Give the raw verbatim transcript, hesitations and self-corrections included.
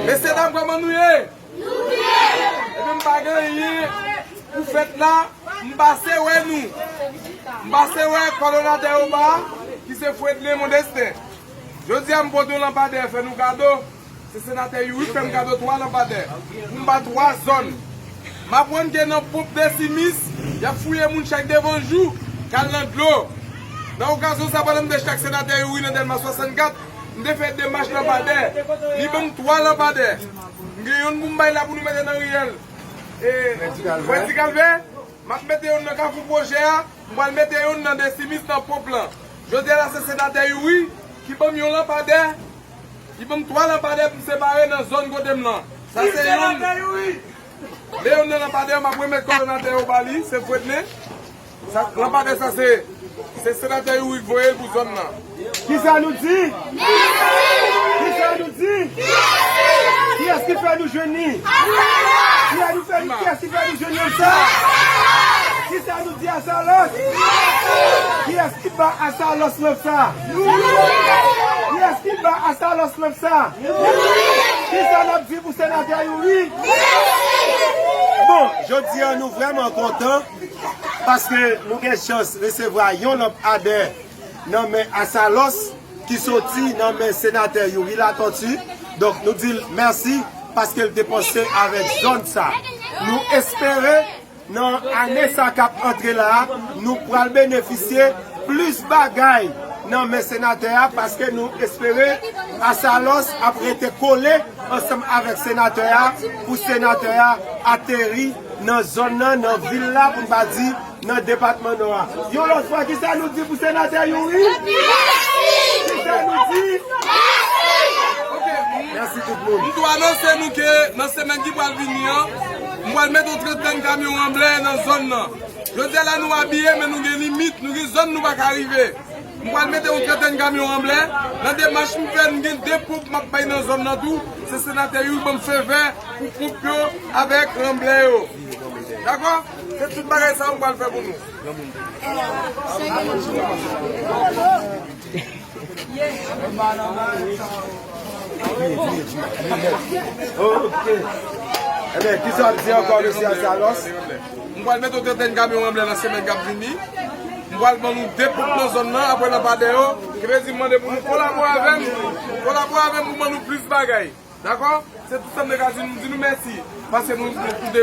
Mesye dam, kòman nou ye? Ebyen, m pa gen anyen pou fèt la, m pase wè nou. M pase wè kòdonatè Oba, ki se Fredley Mondestin. Jodi a, m pote yon lanpadè, fè nou kado. Se senatè Youri fè m kado twa lanpadè pou m ba twa zòn. M aprann ke nan ponp Desimis, y ap fouye moun chak devan jou k al nan dlo. Nan okazyon sa, pandan m te chak senatè Youri nan Dèlma swasannkat, m te fè demach lanpadè. Li ban m twa lanpadè. M gen yonn pou m bay la pou nou mete nan riyèl, e, Frè Ti Kalvè. M ap mete yonn nan Kafou Pwojè a. M pral mete yonn nan Desimis nan ponp lan. Jodi a la, se senatè Youri ki ban m yon lanpadè. Li ban m twa lanpadè pou m separe nan zòn kote m lan. Sa se yonn. Men yonn nan lanpadè yo, m ap remèt kòdonatè yo ba li, se Fredley. Sa, lanpadè sa se, se senatè Youri k voye l pou zòn nan. Kisa nou di? Kisa nou di? Kiyès ki fè nou jwenn li? Kiyès nou fè, kiyès ki fè nou jwenn li sa? Kisa nou di Asalòs? Kiyès ki ba Asalòs lanp sa? Kiyès ki ba Asalòs lanp sa? Kisa n ap di pou senatè Youri? Bon, jodi a nou vrèman kontan paske nou gen chans resevwa yon lanpadè nan men Asalòs ki soti nan men senatè Youri Latortue. Donk, nou di l mèsi paske l te panse avèk zòn sa. Nou espere nan ane sa k ap antre la a, nou pral benefisye plis bagay nan men senatè a, paske nou espere Asalòs ap rete kole ansanm avèk senatè a, pou senatè a ateri nan zòn nan, nan vil la, pou n pa di nan depatman Nò a. Yon lòt fwa, kisa nou di pou senatè Youri? Kisa nou di? Mèsi tout moun. M tou anonse nou ke nan semèn ki pral vini an, m pral mete yon trantèn kamyon ranblè nan zòn nan. Jodi a la nou abiye, men nou gen limit, nou gen zòn nou pa ka rive. M pral mete yon trantèn kamyon ranblè. Nan demach m fè, m gen de ponp m ap bay nan zòn nan tou. Se senatè Youri ban m fevè pou ponp yo avèk ranblè yo. Dakò? Se tout bagay sa yo m pral fè pou nou. Ok. Ebyen, kisa w ap di ankò, mesye Asalòs? M pral mete yon trantèn kamyon ranblè nan semèn k ap vini. M pral ban nou de ponp nan zòn nan, apre lanpadè yo. Ki vle di m mande pou nou kolabore avè m. Kolabore avè m pou ban nou plis bagay. Dakò? Se tout sa m te ka di nou, m di nou mèsi. Paske nou, nou, nou te